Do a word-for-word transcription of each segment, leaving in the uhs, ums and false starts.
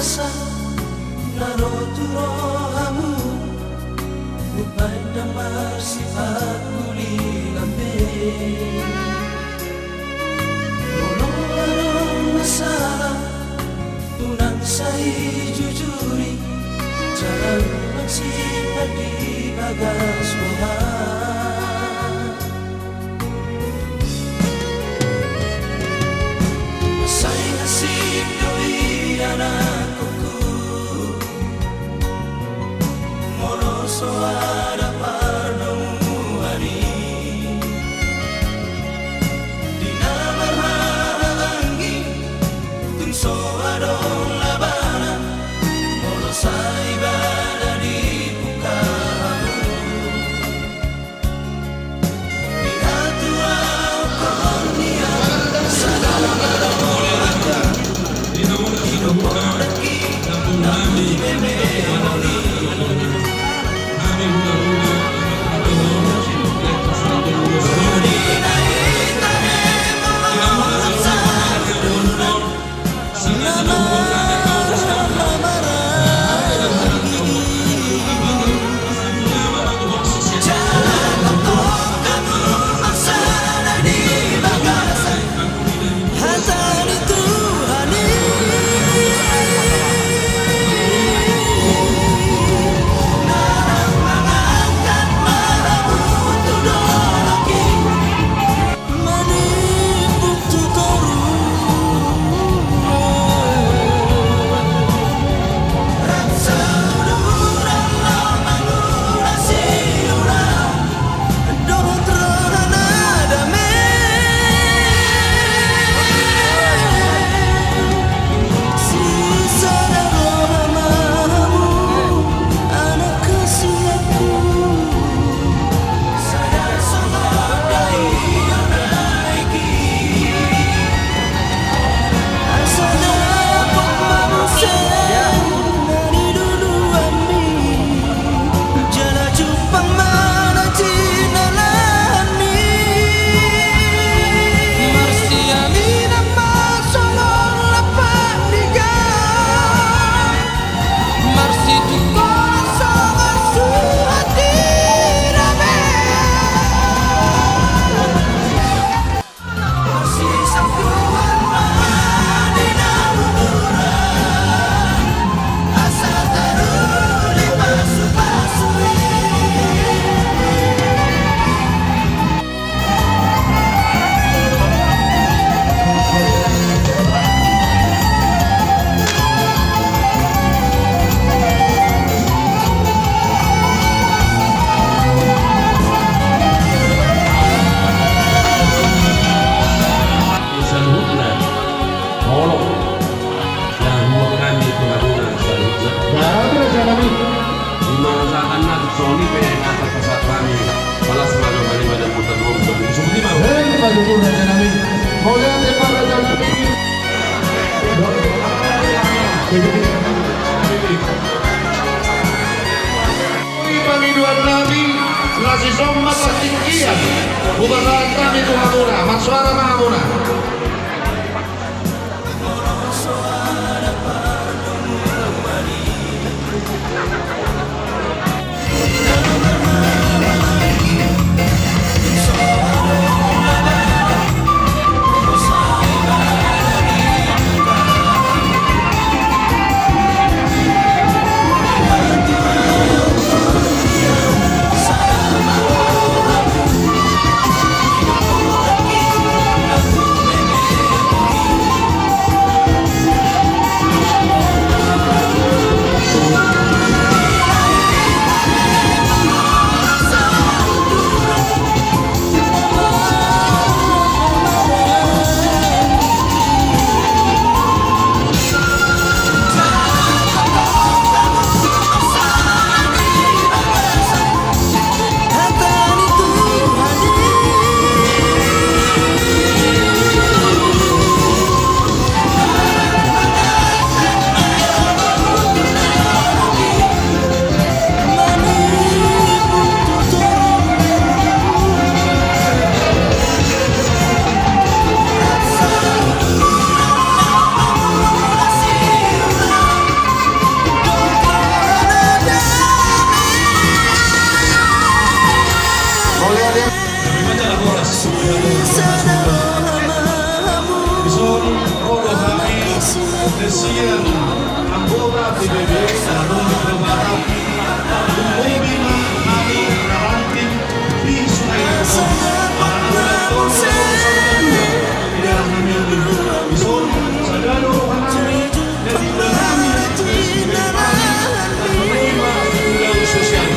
Sa na ro tu rohamu, umbaen ndang marsifat gulilan be. Molo adong na sala, unang sai jujuri, jala marsifat di bagas roha. Sai asing do i anakhonhu, molo so ada pardomuan i. Di na marhahaanggi, tung so adong labana, molo sai bada di buka hamu. Saluhutna, holong. Laho hami tu hamuna saluhutna. Jadi, raja nami. Ima sahat na tu soni pe na pasahat hami. Palas ma roha ni badan mutar dua mutar dua. Sukuti ma. Hei, Pak Gubernur, raja nami. Mauliate, Pak, raja nami. Oi, pangidoan nami, na sisomba partingkian. Hupasahat hami tu hamuna, marsuara ma hamuna. Sian anggota P B B na adong di Pulau Batam, lumobi ma hami na ranting di Sungai Lutung. Manang na tolu, tolu, tolu, tolu, di dalam hami on, di son, sada do roha nami, jadi ulaon nami, di P B B, na adong ma ulaon sosial.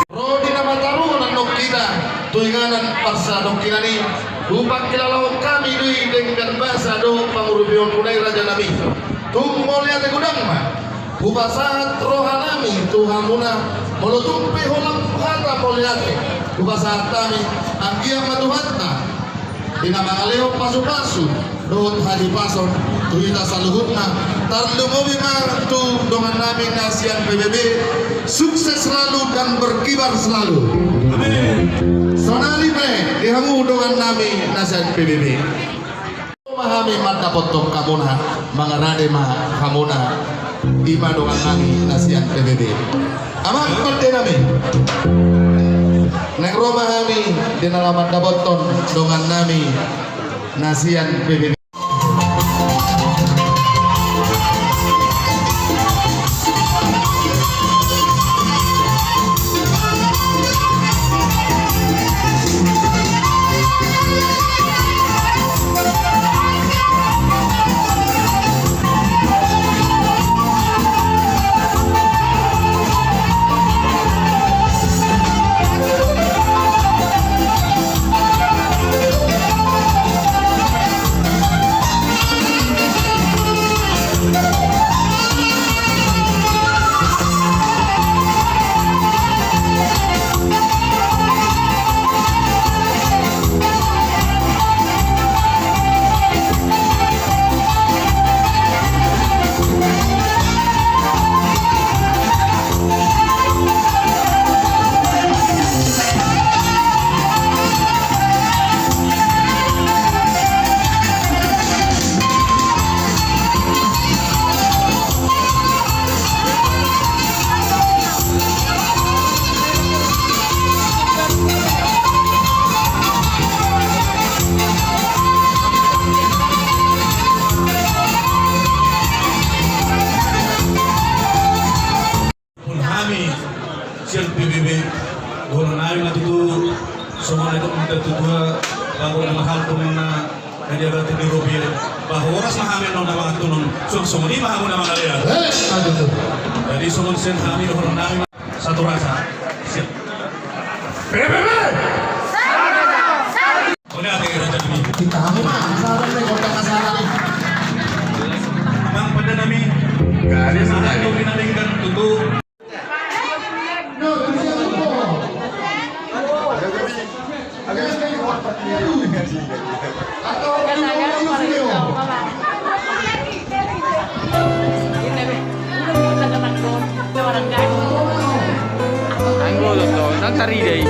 Ro di na mataruhon annon hita tu inganan parsadongkinan i, hupangkilalahon hami do i denggan basa dohot pangurupion muna i, raja nami. Tung mauliate godang ma hupasahat roha nami tu hamuna, molo tung pe holan hata mauliate hupasahat hami, anggiat ma Tuhanta, di na mangalehon pasupasu dohot hahipason tu hita saluhutna, tarlumobi ma tu dongan nami na sian P B B, sukses selalu dan berkibar selalu. Amin. Sonari pe di hamu dongan nami na sian P B B. Ma hami mandapothon hamuna, mangarade ma hamuna, i ma dongan nami na sian P B B. Amang pande nami. Naeng ro ma hami di na laho mandapothon dongan nami na sian P B B. Hami sian P B B, dohonon nami ma tutu, songon na nidok ni natuatua, bahwa na hal pun na, na dia berarti di Robi, bahwa horas ma hami na mangaturhon, songon i ma hamu na mangalean. Eh, aduh, tuh. Jadi songon sian hami dohonon nami ma, satu rasa. Siap. P B B! Mauliate, raja nami. Hita hamu ma, salam ni, kota kasana ni. Amang pande nami. Gak ada. Salam salah. Kami nami kan tutu. Anggo do, do, nang taridai.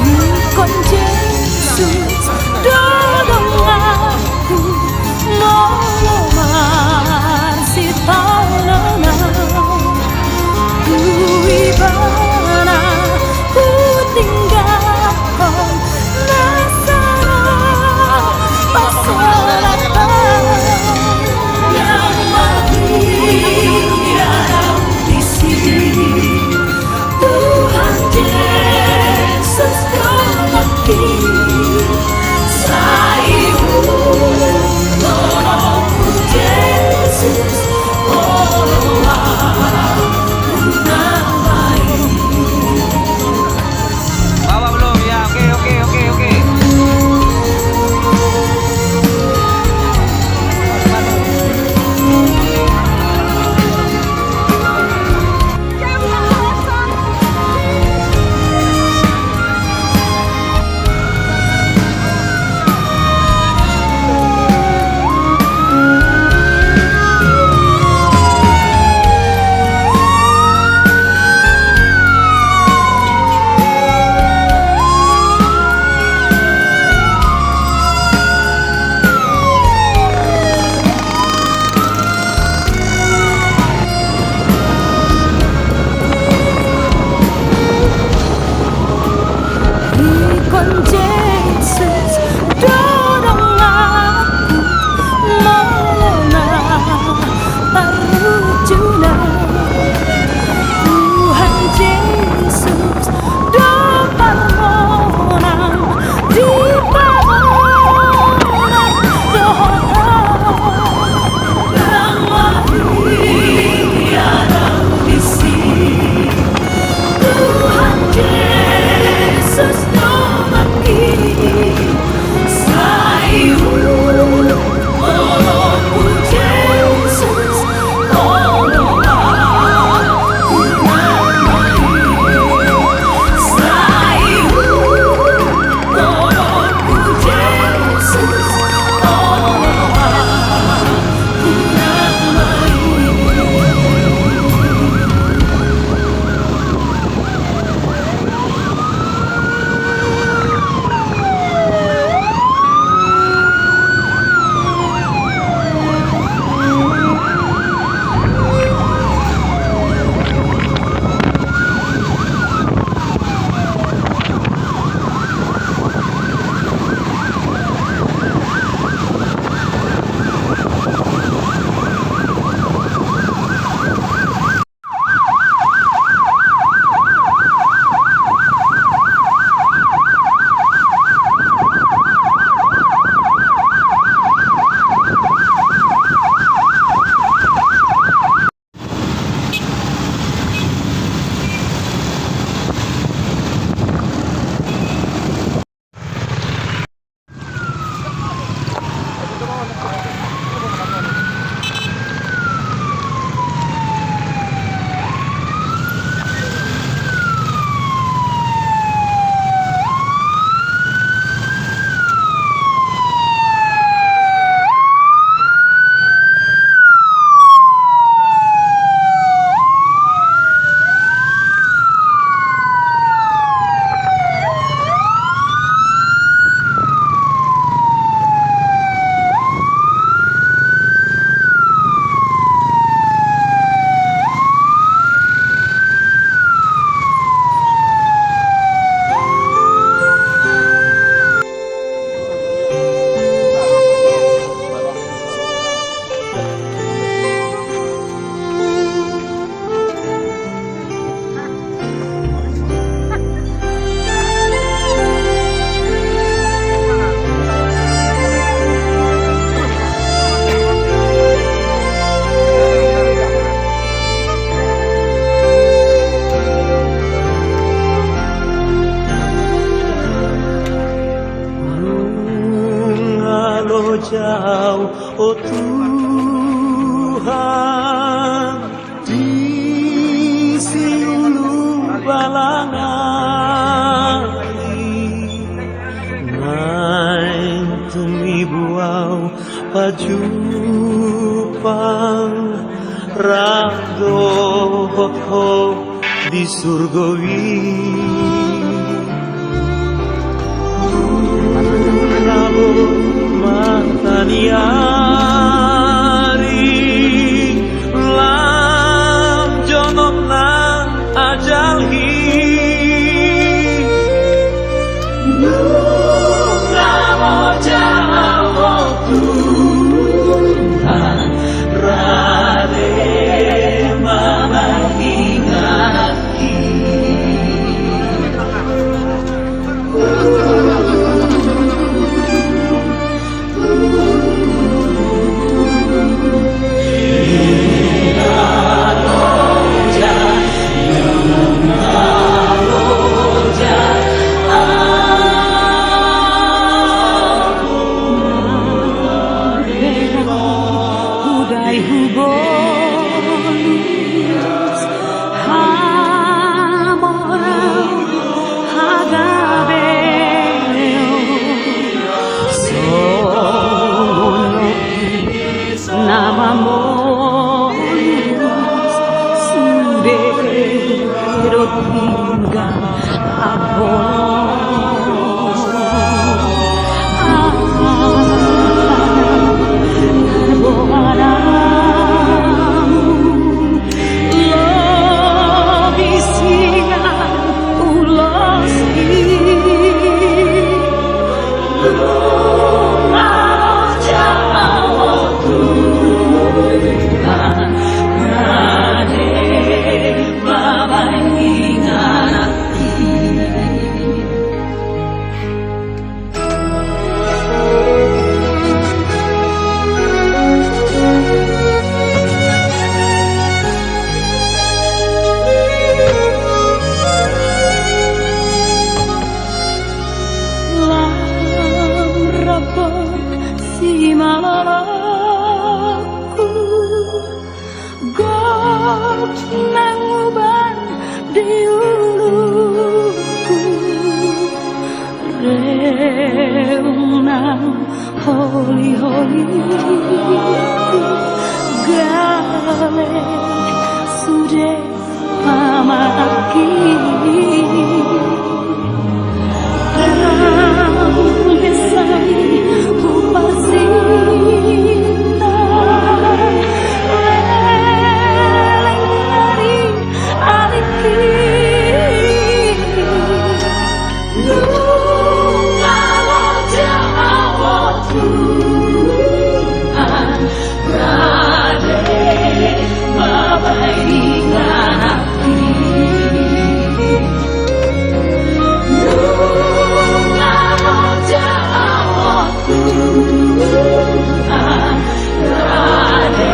Ingkon Jesus do donganku, molo marsitaonon au. Tu Ibana hutinggalhon nasa parsaoran. Nang marhite au disi, Tuhan Jesus donganki, sai hudokhon Jesus, oloan na bahen. Bawa belum? Ya, oke, oke, oke, oke. Ingkon Jesus do donganku, molo na parujungan. Tuhan Jesus do parmonang di parmonang dohot au. Nang marhite au disi, Tuhan Jesus donganki, Jau, o Tuhan, di siulu balangan i, naeng tumibu au pajumpang rap dohot Ho di surgo i. Ungkap mata ni ari lam jonok nang ajal i. Nunga loja au, o Tuhan, rade ma baen inganan i. Hudai hubolus, hamorau, hagabeon, songon na mamolus, sude do pinggan ampon. Aha na boanonmu, lobi sian ulos i. Lam rap dohot simalolokhu, gok nang uban di uluku, reung nang holiholi, gale sude pamatangki. Rame sahali huparsinta, leleng ari alingki. Nunga loja au, o Tuhan, rade ma baen inganan i. Nunga loja au, o Tuhan, rade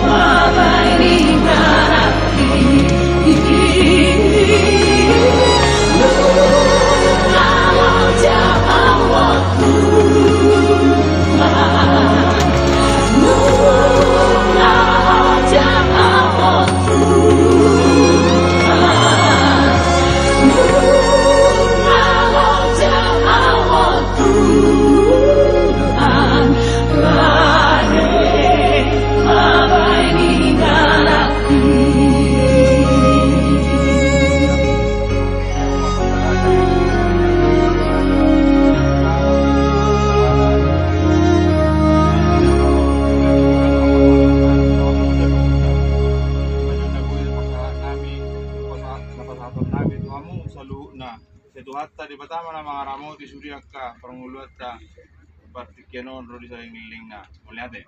ma baen inganan i. Sai Tuhanta Debata ma na mangaramoti sude angka parngoluanta partingkian on ro di salelenglelengna. Mauliate.